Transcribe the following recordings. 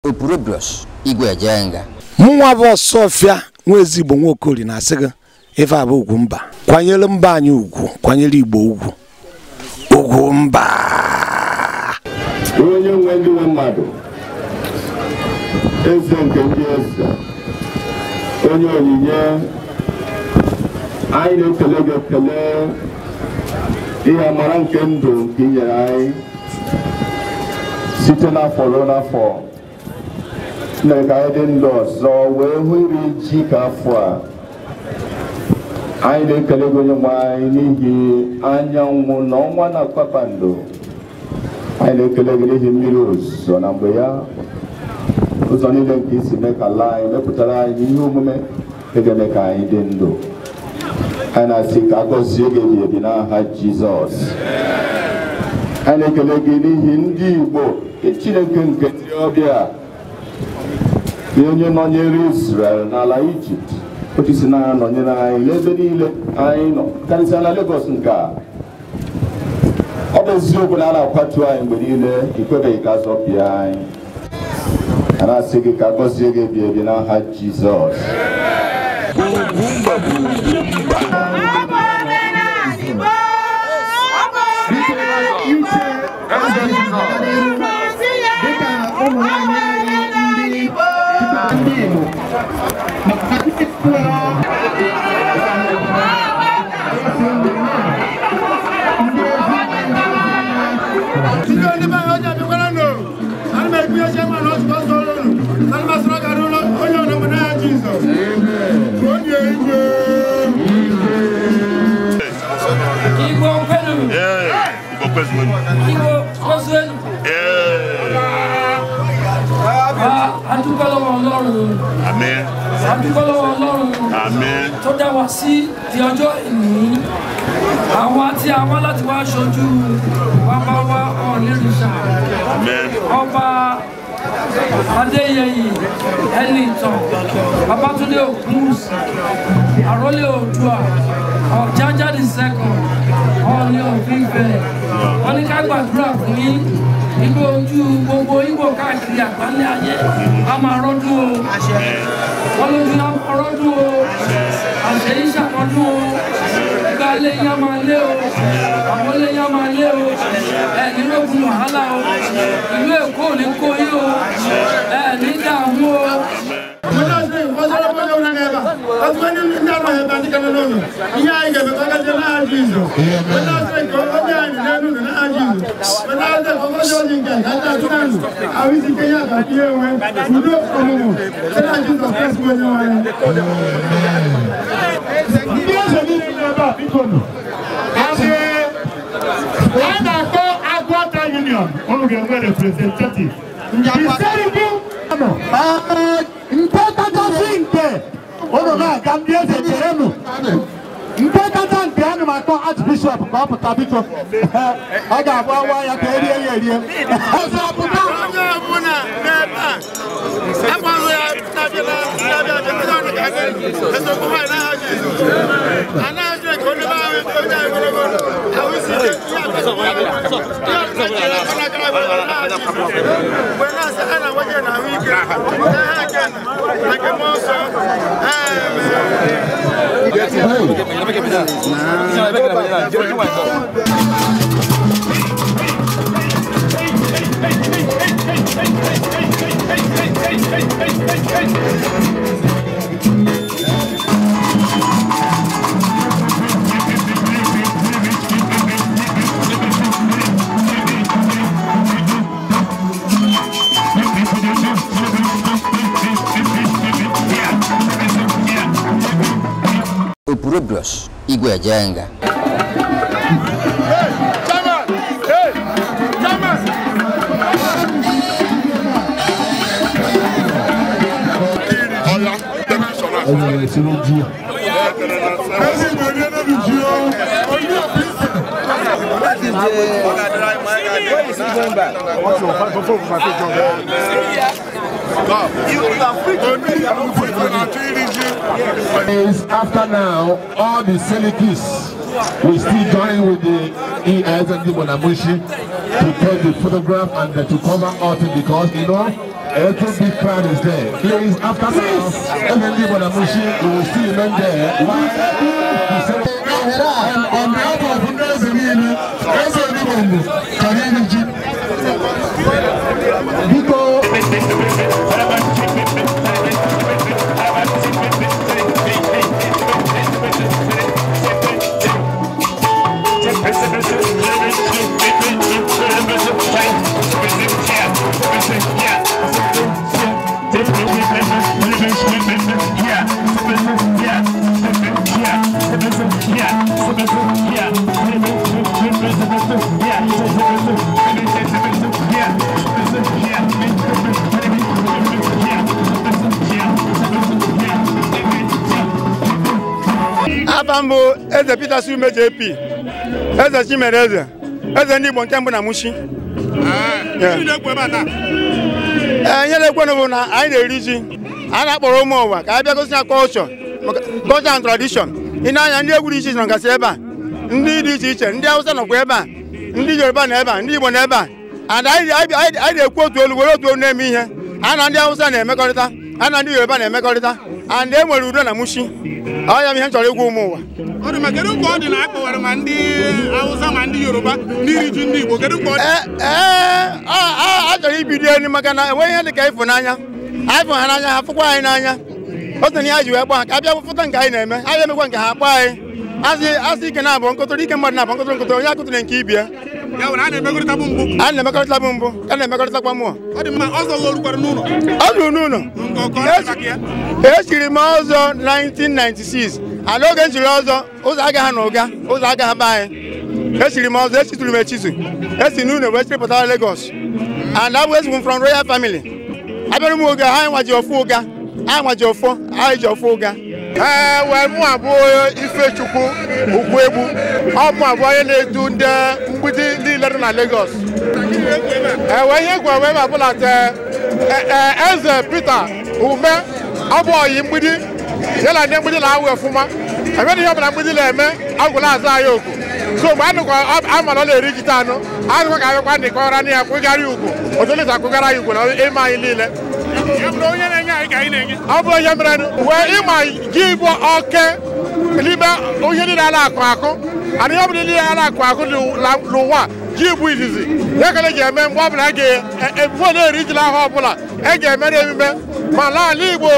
Opurobios Igwe Ejenga. Mụnwa bụ Ọsọfịa nwa ezigbo Nwaokori na-asị gị ife abụ ugwu mba, kwanyere mba anyị ugwu, kwanyere Igbo ugwu, ugwu mba. Onye nwe ndị nwe mmadụ, eze nke ndị eze, onye onyinye, anyị na-ekele gị ekele ihe amara nke ndụ nke i nyere anyị site n'afọ ruo n'afọ. Mere ka anyị dị ndụ ọzọ wee hụ iri ji ka afọ a. Anyị na-ekele gị onye nwe anyị n'ihi anyanwụ na ọnwa na kpakpando. Anyị na-ekele gị n'ihi mmiri ozuzo na mgbe ya, ụzọ niile nke isi mee ka ala anyị mepụtara anyị ihe omume ga-eme ka anyị dị ndụ. Anyị na-asị ka a gọzie gị ebi ebi n'aha Jizọs. Anyị na-ekele gị n'ihi ndị Igbo, Chineke nke ndị ọbịa, onye nọnyere Israel n'ala Ijipt, otu si na-anọnyere anyị n'ebe niile anyị nọ, karịsịa na Lagos nke a. Ọ bụ eziokwu na a na-akwatu anyị mgbe niile, ikwebeghị ka azọpịa anyị. A na-asị gị ka gọzie gị ebi ebi n'aha Jizọs. Adúpẹ́ lọ́wọ́ Ọlọ́run. Àmín. Adúpẹ́ lọ́wọ́ Ọlọ́run. Àmín. Tó dá wa sí di ọjọ́ ìní. Àwa tí a wá láti wá ṣojú bàbá wa Ọ̀nìrìṣà. Àmín. Ọba Adéyẹyè Ẹnìtàn Babátúndé Ògúnwùsì Àrólé Oòduà Ọ̀jájá the second Ọọ̀ni of Ifẹ̀. Wọ́n ní ká gbàdúrà fún yín. Igbó ojú gbogbo Ìgbò káàkiri àgbáńlé ayé a máa rọ́dún o. Wọ́n lójú á máa rọ́dún o. Àṣeyí ṣàmọ́dún o. Ìgbà ilé yín á máa lé o. Àwọn ilé yín á máa lé o. Ẹ ní lógun wàhálà o. Ìlú Èkó ò ní kó yín o. Ẹ ní dààmú o. Union, representative. Nke kacha nke ana m akpọ Archbishop ka ọ pụta biko. Ọ ga-abụ awa ya ka erie ya erie. Onye ọbụla n'ebe a akpọghị ya Hey, hey, hey, hey, hey, hey, hey, hey, hey. Opurobios Igwe Ejenga. Is after now, all the Selikis will still join with the ES and the Bonamushi to take the photograph and to cover all things, because you know every big crowd is there. Please, after now, SND Bonamushi will still remain there. On behalf of Abambo Eze Peter Sume JP, Eze Chimereze, Eze ndị Igbo nke mbụ na Mushin. Ihe na-ekwe bụ na anyị na-eri ji, a na-akpọrọ ụmụ ụwa ka anyị bịa gosi na culture and tradition. Ị na-anya ndị egwu dị iche iche nọgasị ebe a, ndị dị iche iche, ndị Hausa nọkwa ebe a, ndị Yoruba nọ ebe a, ndị Igbo nọ ebe a. And anyị na-ekwu otu olu were otu olu na-eme ihe. A na ndị Hausa na-emekọrịta, a na ndị Yoruba na-emekọrịta, and e nwere udo na Mushin. Ọ ya bụ ihe m chọrọ ịgwa ụmụ ụwa. Ọ dị ma kedu mgbe ọ dị na akpọwara ma ndị Hausa ma ndị Yoruba ndị iri ji ndị Igbo, kedu mgbe ọ dị? Ee, a chọrọ ibido elu maka na enweghị ihe dị ka ịfụnanya. Anyị fụ ha n'anya, ha fụkwa anyị n'anya. Otu na ihe ji wee kpọọ ha ka a bịa fụta nke anyị na-eme, a bịa emekwa nke ha kpọọ anyị. Asị ike na-abụ nkụtụrụ, ike mmadụ na-abụ nkụtụrụ nkụtụrụ, onye akụtụrụ nke ibie. Ya bụ na a na-emekọrịta bụ mbụ. A na-emekọrịta bụ mbụ, ka na-emekọrịtakwa mmụọ. Ọ dị mma, ọzọ rukwara n'ụlọ. Ọ ruru n'ụlọ. Echiri m ọzọ 1996. Ala oge nchiri ọzọ, ụzọ agaghị na ụga, ụzọ agaghị be anyị. Echiri m ọzọ, echitụrụ m echitu. Esi n'ụlọ wee chịrịpụtara Lagos. And I was from royal family. Abịara m oge anyị nwaji ọfụ ụga, anyị nwaji ọfọ, anyị ji ọfụ ụga. Ee, wee mụ abụọ Ifechukwu Ugwuegbu. Ọ mụ abụọ onye na-edu ndị mgbidi niile dị na Lagos. Ee, wee ihe gwa wee abụla Eze Peter Ume ọ bụ oyi mgbidi ya na ndị mgbidi na-awụ ọfụma. Enweghị ihe ọbụla mgbidi na-eme agwụla azụ anyị oku. So mgbe anụkwa amara ọ na-eri jite anụ anụkwa ka abịakwa ndịkọra na ya kwụgara ugwu otolita kwụgara ya ugwu na ịma anyị niile. Ọ bụ onye mere wee ịma ji bụ oke n'ime ihe niile a na-akụ akụ ana ihe ọbụla niile a na-akụ akụ n'ụwa ji bụ izizi ya ka eji eme mgbe ọbụla ga-ebu na-eri ji ahụ ọbụla e ga-emere emume ma n'ala Igbo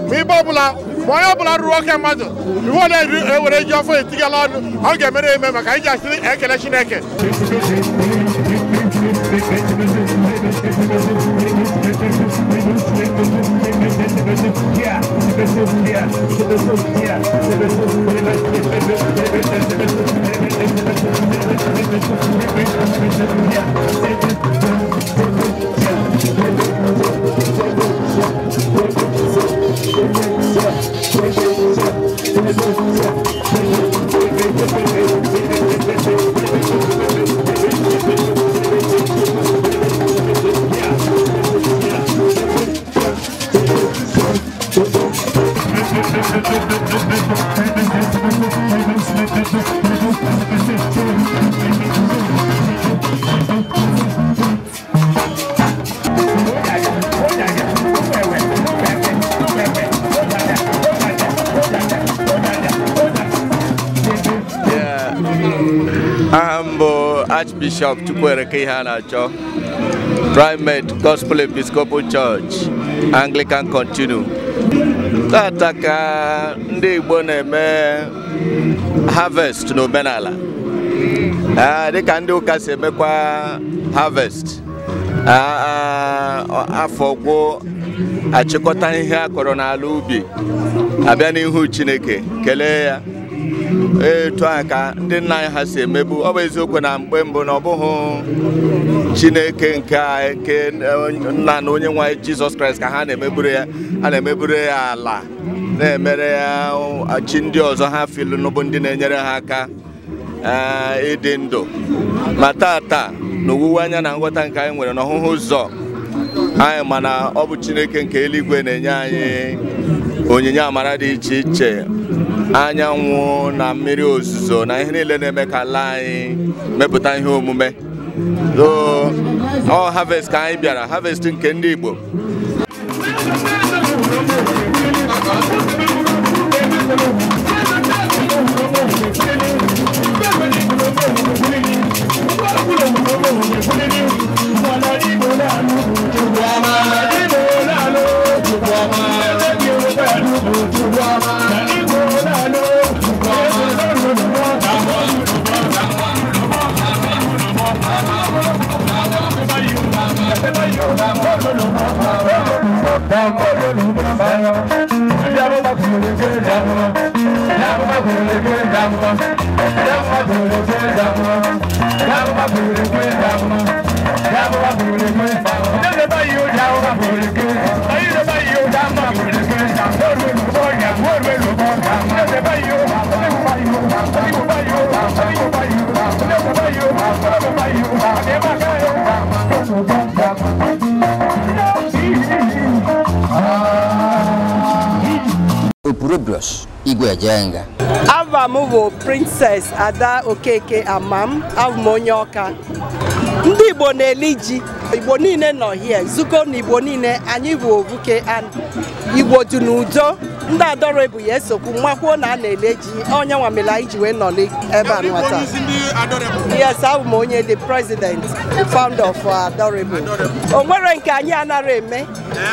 ma ibe ọbụla ma onye ọbụla ruru oke mmadụ iwu na-ewere ji ọfọ etigala ọnụ ọ ga-emere emume maka iji asị ekele Chineke. Archbishop Chukwuereke Iheanacho, Primate Gospel Episcopal Church, Anglican Continue. Tata ka ndị Igbo na-eme harvest n'omenala. Dịka ndị ụka si emekwa harvest. Afọ gwụ achịkọta ihe a kọrọ n'ala ubi abịa n'ihu Chineke kelee ya. Etu a ka ndị nna anyị ha si emebu. Ọ bụ eziokwu na mgbe mbụ na ọ bụghị Chineke nke nna na onye nwe anyị Jizọs Kraịst ka ha na-emeburu ya. A na-emeburu ya ala, na-emere ya chi ndị ọzọ ha filu n'ụbụ ndị na-enyere ha aka ịdị ndụ. Ma tata na owuwe anya na nghọta nke anyị nwere n'ọhụhụ ụzọ anyị, mana ọ bụ Chineke nke eluigwe na-enye anyị onyinye amara dị iche iche, anyanwụ na mmiri ozuzo na ihe niile na-eme ka ala anyị mepụta ihe omume. So ọ harvest ka anyị bịara, harvest nke ndị Igbo. Opurobios Igwe Ejenga. Ava m bụ Princess Ada Okeke Amam, abụ m onye Ọka. Ndị Igbo na-eli ji, Igbo niile nọ here, zukọ na Igbo niile, anyị bụ ovuke and Igbo dị n'udo. Ndị Adorable ya esokwu mmakwuo na a na-ele ji, onye nwa mere anyị ji wee nọ ebe a nwata. Yes, abụ m onye the president, the founder of Adorable. O nwere nke anyị anara eme.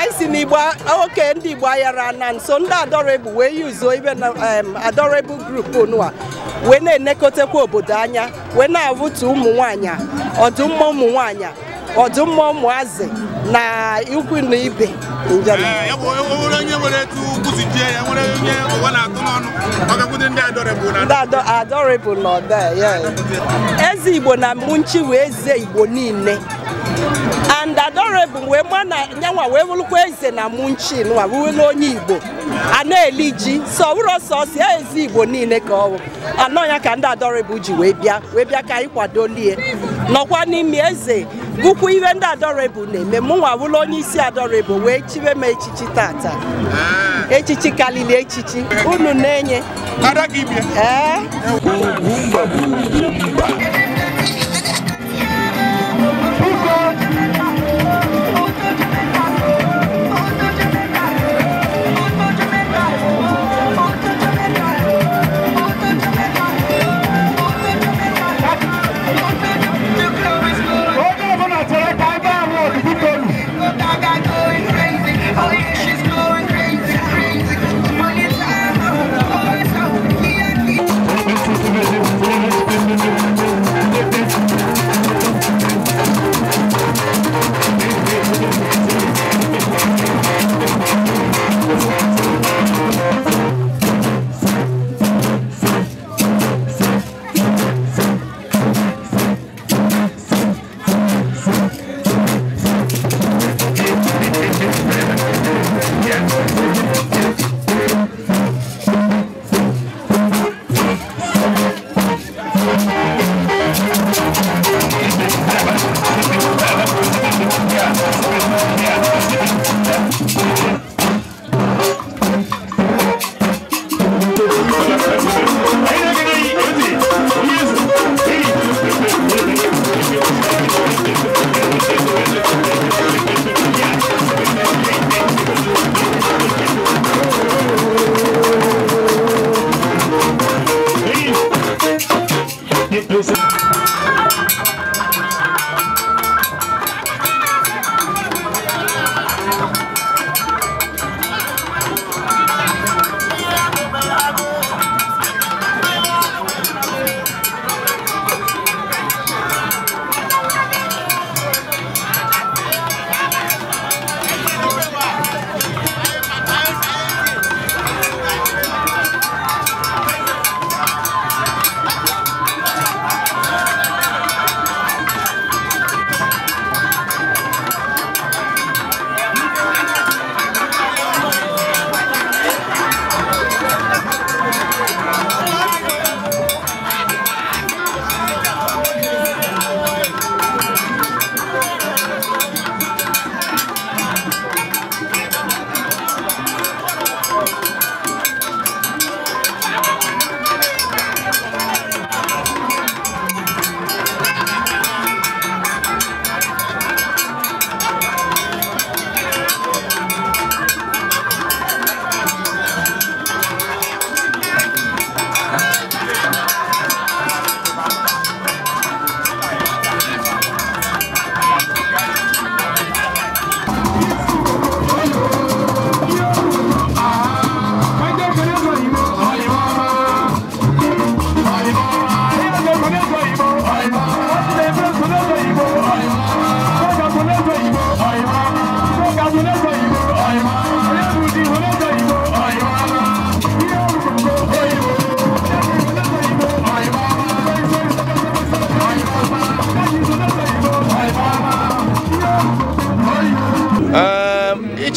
Anyị si n'Igbo oke ndị Igbo ayara na nso ndị Adorable wee yuzuo ibe na Adorable group onua wee na-enekotekwa obodo anya, wee na-awụtu ụmụ nwaanyị, ọdụmma ụmụ nwaanyị, ọdụmma ụmụazị na ikwu na ibe. Ndị Adorable nọ there, yeah. Eze Igbo na Munchi wee eze Igbo niile. And Adorable wee ma na nyanwa wee wụlụkwa eze na Munchi nwa wụlụ onye Igbo a na-eli ji, so wụrụ sọsọ ya eze Igbo niile ka ọ wụ. Anọ ya ka ndị Adorable ji wee bịa ka anyị kwadolie nọkwa n'ime eze gụkwa ihe ndị Adorable na-eme. Mụnwa wụlụ onye isi Adorable wee chibe m echichi tata, echichi kalili echichi unu na-enye. Ee. Thank you.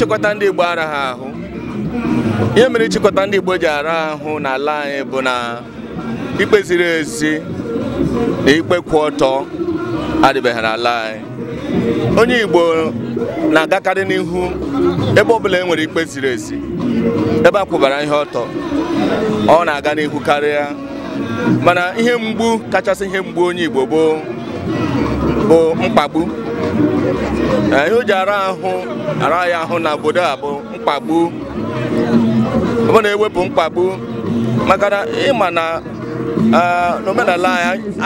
Ịchịkọta ndị Igbo ara ha ahụ. Ihe mere ịchịkọta ndị Igbo ji ara ahụ n'ala anyị bụ na ikpe ziri ezi na ikpe kwụ ọtọ adịbeghị n'ala anyị. Onye Igbo na-agakarị n'ihu ebe ọbụla e nwere ikpe ziri ezi, ebe a kwụbara ihe ọtọ, ọ na-aga n'ihu karịa. Mana ihe mgbu kachasị ihe mgbu onye Igbo bụ mkpagbu. Ihe o ji ara ya ahụ na obodo a bụ mkpagbu. Ọ bụ na-ewepụ mkpagbu maka na ịma na n'omenala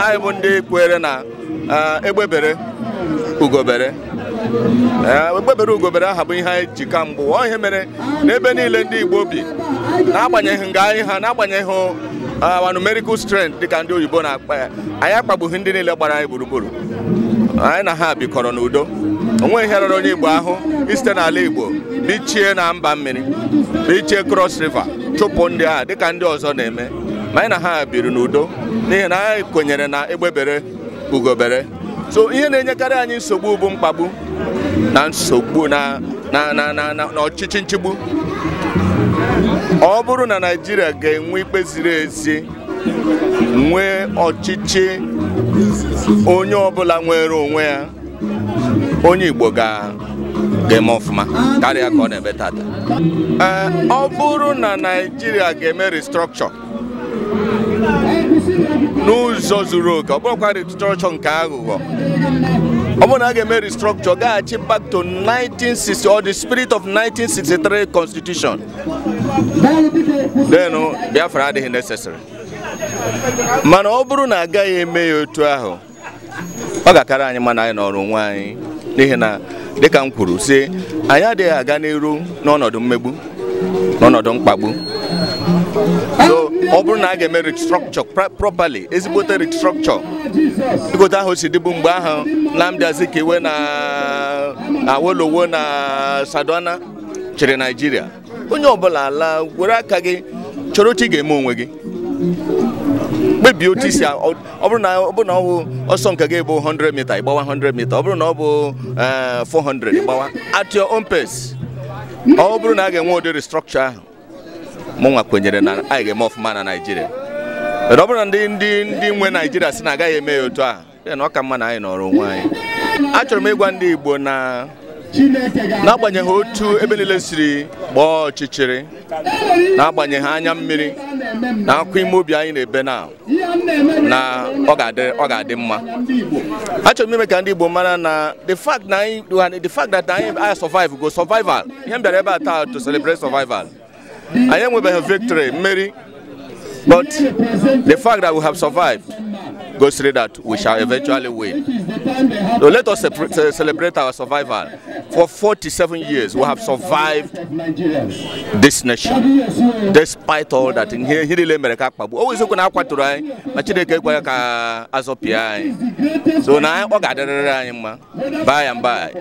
anyị bụ ndị kwere na egbebere ugobere. Egbebere ugobere aha bụ ihe anyị ji ka mgbu. Ọ ihe mere n'ebe niile ndị Igbo bi, n'agbanyeghị nga anyị ha, n'agbanyeghị our numerical strength dịka ndị oyibo na-akpa ya, anyị akpagbughị ndị niile gbara anyị gburugburu. Anyị na ha bikọrọ n'udo. Onwe ihe rara onye Igbo ahụ isite n'ala Igbo bichie na mba mmiri, bichie Cross River, chụpụ ndị a dịka ndị ọzọ na-eme. Ma anyị na ha biri n'udo n'ihi na anyị kwenyere na egbebere ugobere. So ihe na-enyekarị anyị nsogbu bụ mkpagbu na nsogbu na ọchịchị nchigbu. Ọ bụrụ na Naịjirịa ga-enwe ikpe ziri ezi, nwee ọchịchị onye ọbụla nwere onwe ya, onye Igbo ga-eme ọfụma karịa ka ọ na-eme tata. Ọ bụrụ na Naịjirịa ga-eme restructure n'ụzọ zuru oke, ọ bụrụkwa restructure nke aghụghọ, ọ bụrụ na a ga-eme restructure gaghachi back to 1960 or the spirit of 1963 constitution, then Biafra adịghị necessary. Mana ọ bụrụ na agaghị eme ya otu ahụ, ọ ga-akara anyị mana anyị nọrọ onwe anyị, n'ihi na dịka m kwuru sị, anyị adịghị aga n'iru n'ọnọdụ mmegbu, n'ọnọdụ mkpagbu. So ọ bụrụ na a ga-eme restructure properly, ezigbote restructure igote ahụ si dịbụ mgbe ahụ Nnamdi Azikiwe na Awolowo na Sardauna chịrị Naịjirịa, onye ọbụla ala were aka gị chọrọ otu ị ga-eme onwe gị, kpebie otu isi. Ọ bụrụ na ọ bụ ọsọ nke gị bụ 100 mita, ịgbawa 100 mita. Ọ bụrụ na ọ bụ 400, ịgbawa at your own pace. Ọ bụrụ na a ga-enwe ụdị restructure ahụ, mụnwa kwenyere na anyị ga-eme ọfụma na Naịjirịa. Ọ bụrụ na ndị nwe Naịjirịa sị na agaghị eme ya otu ahụ, na ọ ka mma na anyị nọrọ onwe anyị. Achọrọ m ịgwa ndị Igbo na n'agbanyeghị otu ebe niile siri gbaa ọchịchịrị, n'agbanyeghị anya mmiri na akwa ime obi anyị na-ebe na ọ ga-adị mma. Achọrọ m ime ka ndị Igbo mara na the fact that anyị survive go survival. Ihe m bịara ebe a taa to celebrate survival. Anyị enwebeghị victory, mmeri, but the fact that we have survived goes through that we shall eventually win. So let us celebrate our survival. For 47 years, we have survived this nation, despite all that. Always so now, by and by,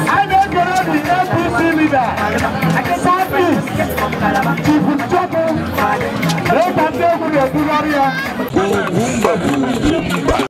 I the APC leader, Southeast, Chief Njoku, ga-ebugharị ya. Ugwumba bụ ugwu mba.